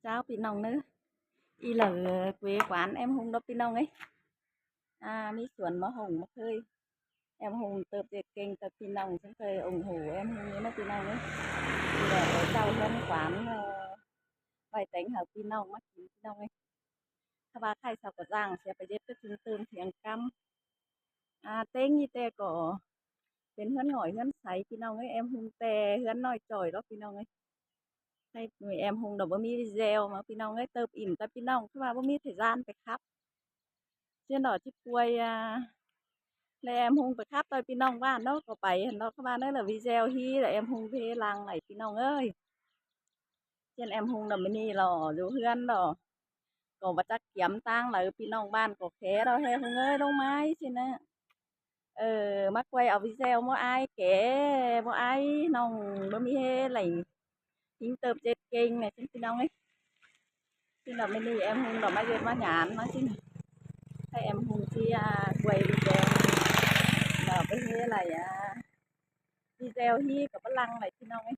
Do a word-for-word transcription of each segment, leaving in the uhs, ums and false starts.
Chao ꞌpi ꞌnọng ꞌnớ. ꞌI ꞌlẹo quê quán em ꞌhung đó ꞌpi ꞌnọng ới. À, ꞌmí suôn mả hông mả khơi. Em ꞌhung ꞌtợp ꞌdệt ꞌkêng ꞌtẹ ꞌpi ꞌnọng ꞌchí ꞌcới ủng hộ em ꞌhung ꞌnớ ꞌpi ꞌnọng ới. ꞌI ꞌlẹo ꞌchọ ꞌhướn quán, ờ, ꞌvạy téng hảư ꞌpi ꞌnọng ꞌmá kin ꞌpi ꞌnọng ới. ꞌKhạy ꞌva ꞌkhạy sau ꞌcọ ꞌdặng sia pay ꞌdệt ꞌcọ ꞌchí tơm thiêng ꞌcắm. À, ꞌtếng ꞌnị ꞌtẹ ꞌcọ pên ꞌhướn ngỏi ꞌhướn sáy ꞌpi ꞌnọng ới, em ꞌhung ꞌtẹ ꞌhướn ꞌnọi ꞌchoi đó ꞌpi ꞌnọng ới. ꞌKhạy ꞌmí em ꞌhung ꞌnọ báu ꞌmí video ꞌmá ꞌpi ꞌnọng ới, ꞌtợp ỉm ꞌtẹ ꞌpi ꞌnọng, ꞌkhạy ꞌva báu ꞌmí thời gian pay khắp. ꞌChiến đó ꞌchí quay, à, ꞌlẹo em ꞌhung pay khắp ꞌtoi ꞌpi ꞌnọng ꞌva ꞌnọ ꞌcọ pay hẳn đó, ꞌkhạy ꞌva ꞌnớ ꞌlẹo video ꞌhí ꞌlẹo em ꞌhung ꞌviạk lăng đảy ꞌpi ꞌnọng ới. ꞌChiến em ꞌhung ꞌnọ ꞌmí ꞌnị lo dú ꞌhướn đó. ꞌCọ ꞌva chắc kiêm ꞌtáng đaư ꞌpi ꞌnọng bản ꞌcọ khék đó ꞌhê ꞌhung ới ꞌlống ꞌmá ꞌchí ꞌnớ. Ờ, ꞌmá quay au video ꞌmá ai kẻ, ꞌmá ai ꞌnọng báu ꞌmí ꞌhế đảy. ꞌHính ꞌtợp ꞌdệt ꞌkêng ꞌnẹ ꞌchí ꞌpi ꞌnọng ới. ꞌChiến đó ꞌmí ꞌnị em ꞌhung đó ꞌmá ꞌdệt ꞌmá nhẳn ꞌmá ꞌchí ꞌnị. ꞌKhạy em ꞌhung ꞌchí, à, quay video. Đó báu ꞌhế đảy, à, video ꞌhí ꞌcọ báu lăng đảy ꞌpi ꞌnọng ới.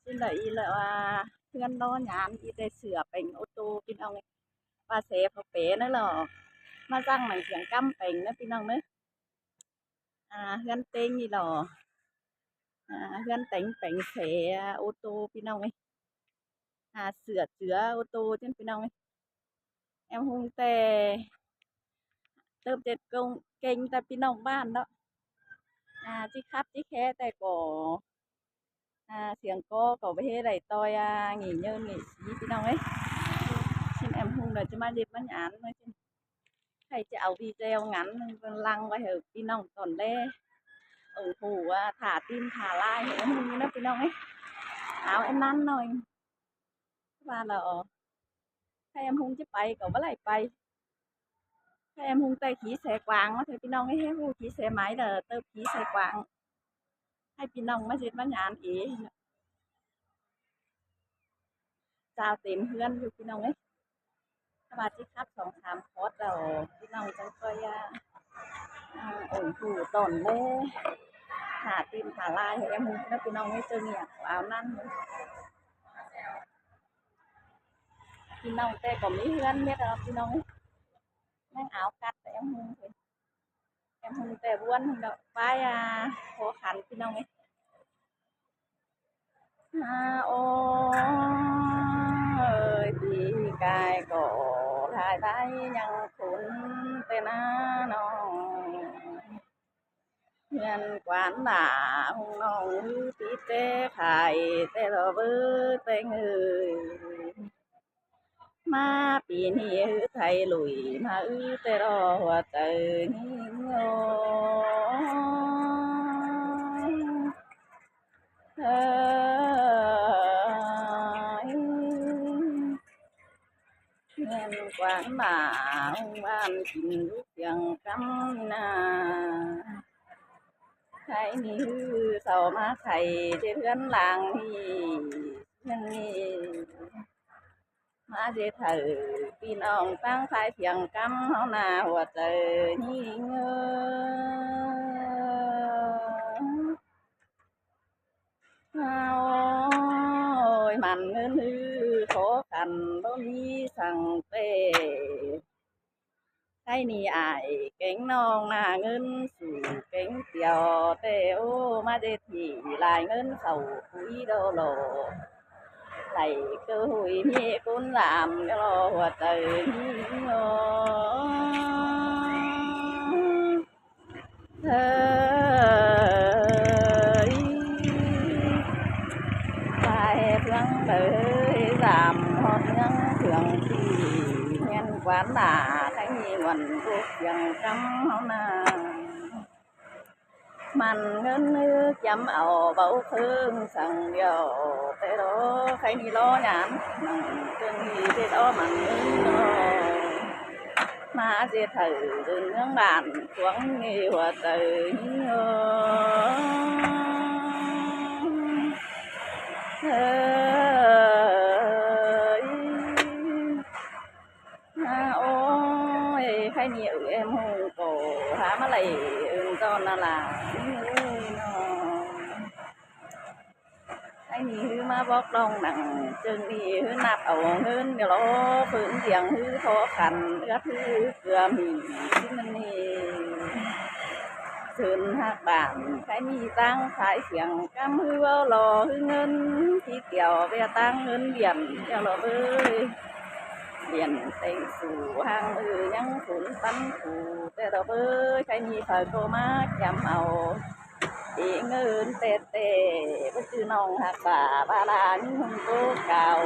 ꞌChiến đó ꞌi ꞌlẹo, à, ꞌhướn đó nhẳn ꞌi ꞌtẹ sửa pẻng ô tô ꞌpi ꞌnọng ới. ꞌVa sẻ phó pé ꞌnớ lo. ꞌMá ꞌdặng nẳng thiêng ꞌcắm pẻng ꞌnớ ꞌpi ꞌnọng ꞌnớ. À, ꞌhướn ꞌtếng ꞌnị lo. À, ꞌhướn téng pẻng sẻ ô tô ꞌpi ꞌnọng ới. À, sửa chữa ô tô ꞌchí ꞌpi ꞌnọng ới. Em ꞌhung ꞌtẹ ꞌtợp ꞌdệt ꞌkêng ꞌtẹ ꞌpi ꞌnọng bản đó. À, ꞌchí khắp ꞌchí khék ꞌtẹ ꞌcọ, à, thiêng ꞌcọ ꞌcọ báu ꞌhế đảy ꞌtoi, à, nghỉ ngơi nghỉ sí ꞌpi ꞌnọng ới. ꞌChiến em ꞌhung đó ꞌchí ꞌmá ꞌdệt ꞌmá nhẳn ꞌmá ꞌchí. ꞌKhạy ꞌchí au video ngắn lăng ꞌvạy hảư ꞌpi ꞌnọng tỏn ꞌlé ủng hộ, à, thả tim thả like hảư em ꞌhung ꞌnớ ꞌpi ꞌnọng ới. Áo em ꞌnặn ꞌnọi. ꞌVa lo. ꞌKhạy em ꞌhung ꞌchí pay ꞌcọ báu đảy pay. ꞌKhạy em ꞌhung ꞌtẹ khí xe quảng ꞌmá ꞌtẹ ꞌpi ꞌnọng ới, ꞌhế ꞌhụ khí xe máy là ꞌtợp khí xe quảng. ꞌHáy ꞌpi ꞌnọng ꞌmá ꞌdệt ꞌmá nhẳn ế. Chao têm ꞌhướn dú ꞌpi ꞌnọng ới. ꞌVa ꞌchí khắp song sam phót lo ꞌpi ꞌnọng chắng ꞌcoi, à, à, ủng hộ tỏn ꞌlé thả tim thả like hảư em ꞌhung ꞌnớ ꞌpi ꞌnọng ới, ꞌchớ ꞌnị áo ꞌnặn. ꞌPi ꞌnọng ꞌtẹ ꞌcọ ꞌmí ꞌhướn mết lo ꞌpi ꞌnọng ới. ꞌNhắng áo cắt ꞌtẹ em ꞌhung thôi. Em ꞌhung ꞌtẹ ꞌbuôn ꞌhung đó ꞌvạy, à, khó khăn ꞌpi ꞌnọng ới. À, ôi, ꞌpi ꞌcại ꞌcọ lai lai ꞌnhắng khốn ꞌtẹ ꞌna ꞌnọng. ꞌHướn quán lả ꞌhung ꞌnọng ꞌhứ tí ꞌtẹ khai ꞌtẹ lo báu ꞌtếng ơi. ꞌMá ꞌpi ꞌnị ꞌhứ thay lủi ꞌmá ứt ꞌtẹ lo hua chaư ꞌnị ꞌnớ. Ơ, ꞌmen quán lả ꞌhung ꞌvan kin lúk kiêng ꞌcắm ꞌnị ꞌna. Khay ꞌnị ꞌhứ sau ꞌmá khay ꞌdệt ꞌhướn lăng ꞌnị, ꞌhướn ꞌnị. ꞌMá ꞌdệt hảư ꞌpi ꞌnọng ꞌtáng thái thiêng ꞌcắm ꞌháu ꞌna hua chaư ꞌnị ꞌnớ. Ôi, mẳn ꞌngớn ꞌhứ khó khăn báu ꞌmí săng ꞌtẹ. Khay ꞌnị ải kéng ꞌnọng ꞌna ꞌngớn sủ kéng tiẻo ꞌtẹ ꞌô, ꞌmá ꞌdệt hỉ lai ꞌngớn khảu cúi đo lo. Đảy cơ hội ꞌmí ꞌcốn ꞌlam đo lo hua chaư ꞌnị ꞌnớ. Ơi, lai ꞌphướng đaư dám ꞌhọt ꞌnướng ꞌphướng ꞌti, ꞌmen quán lả khay ꞌnị ꞌmuôn ꞌcốc kiêng ꞌcắm ꞌháu ꞌna. Mẳn ꞌngớn ꞌnứ kiêm au báu ꞌkhớng săng điêu ꞌtẹ lo, khay ꞌnị lo nhẳn nẳng ꞌtếng ꞌnị ꞌdệt ók mẳn ꞌngớn lo. ꞌMá ꞌdệt hảư dưn ꞌnướng bản cuông ꞌnị hua chaư ꞌnị ꞌnớ. Ơi, à, ôi, khay ꞌnị ư em ꞌhung ꞌcọ hák ꞌmá đảy ưn ꞌtọn ꞌna lả ꞌnị ꞌnớ. ꞌNị ꞌhứ ꞌmá bók ꞌlóng nẳng ꞌchương ꞌnị ꞌhứ ꞌnặp au ꞌngớn ꞌnị lo, phớn diêng ꞌhứ khó khăn, ướt ꞌhứ ꞌcứa mỉ ꞌsịn ꞌnị. Sưn ꞌhặc bản, khay ꞌnị ꞌtáng khái siêng ꞌcắm ꞌhứ báu lo ꞌhứ ꞌngớn, ꞌchí tiểu ꞌviạk ꞌtáng ꞌngớn điện, ꞌlẹo lo bới. Điện têng sủ hang ư ꞌnhắng phốn ꞌpắn phủ, ꞌlẹo lo bới, khay ꞌnị phaư ꞌcọ ꞌmá ꞌchăm au. Đi ꞌngớn ꞌtẹ ꞌtẹ, báu ꞌchư ꞌnọng ꞌhặc bả, ꞌva ꞌla ꞌnhính ꞌhung ꞌtố cảo.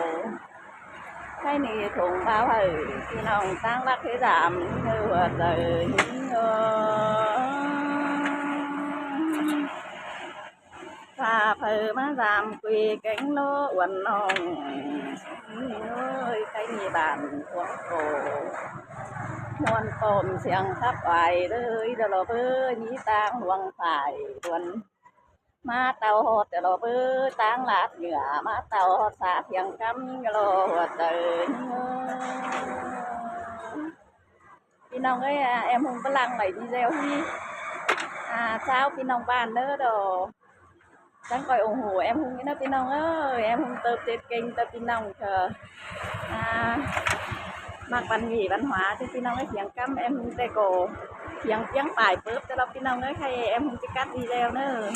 Khay ꞌnị thông báo hảư ꞌpi ꞌnọng ꞌtáng ꞌlặc thế gian ꞌhứ ꞌhua chaư ꞌnhính ꞌnớ. ꞌPhạ phaư ꞌmá dam quê kéng ꞌló uôn ꞌnọng. ꞌNị ơi, khay ꞌnị bản cuông ꞌcọ ꞌmuôn pom siêng khắp oai ꞌlới, ꞌlẹo lo bới, ꞌmí ꞌtáng Luông Phải ꞌluôn. ꞌMá ꞌtạu ꞌhọt, ꞌlẹo lo bới, ꞌtáng Lạt Ngửa, ꞌmá ꞌtạu ꞌhọt xã Phiêng ꞌCắm, ꞌlẹo lo ꞌhua chaư ꞌnhính ꞌnớ. ꞌPi ꞌnọng ơi, à, em ꞌhung ꞌpá lăng đảy video ꞌhí. À, chào ꞌpi ꞌnọng bản ꞌnớ đo. Chắng ꞌcoi ủng hộ em ꞌhung ꞌnớ ꞌpi ꞌnọng ơi, em ꞌhung tớp chết kênh ꞌtẹ ꞌpi ꞌnọng ꞌchớ. À, ꞌmặc văn nghệ văn hóa ꞌchớ ꞌpi ꞌnọng ơi, Phiêng ꞌCắm em ꞌhung ꞌtẹ ꞌcọ. Phiêng ꞌpiếng pải pớp ꞌchớ lo ꞌpi ꞌnọng ơi, khay em ꞌhung ꞌchí cắt video ꞌnớ.